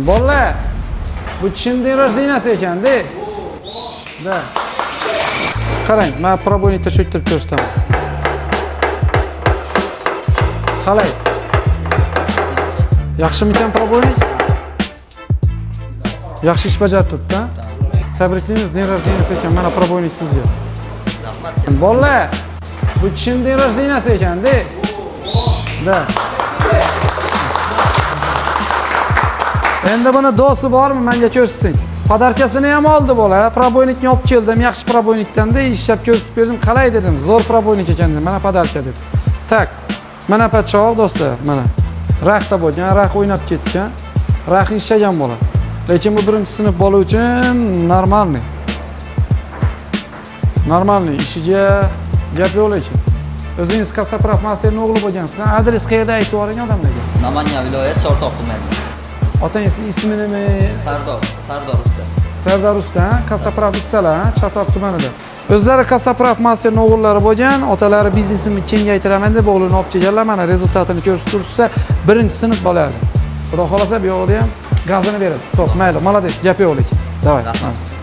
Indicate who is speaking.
Speaker 1: Bolalar, bu chin день рождения si ekanda. Да. Qarang, men пробойник da cho'ktirib ko'rsataman. Qalay? Yaxshimikan пробойник? Yaxshi ish bajarib turibdi, a? Tabriklaymiz, день рождения si ekan, mana пробойник sizga.
Speaker 2: Rahmat.
Speaker 1: Bolalar, bu chin день рождения si ekanda. Да. Endi buni do'sti bormi, menga ko'rsating. Подарка sini ham oldi bola. Пробойник ni olib keldim, yaxshi пробойник dan da ishlab ko'rsatib berdim. Qalay dedim, zo'r пробойник ekan dedim. Mana подарка deb. Так, mana pichoq do'stlar, mana. Raxta bo'lgan, rax o'ynab ketgan. Rax ishlagan bola. Lekin bu birinchi sinf bola uchun нормальный. Нормальный, ishiga gap yo'q lekin. O'zingiz Kastapraf masterning o'g'li bo'lgansiz. Adres qayerda aytib yuboring odamlarga.
Speaker 2: Namangan viloyati, Chortoq tumani.
Speaker 1: Otangiz ismi nima?
Speaker 2: Sardor, Sardor usta.
Speaker 1: Sardor usta, ha? Kastapraf ustalar, ha? Chortoq tumanida. O'zlari Kastapraf masterning o'g'illari bo'lgan, otalari biznesimni kengaytiraman deb o'g'lini olib kelganlar, mana результат ini ko'rsatib turibsa, birinchi sinf bolali. Xudo xolasa bu yoqda ham gazini berasiz. To'p, mayli, молодец, gap yo'q lekin. Давай.
Speaker 2: Rahmat.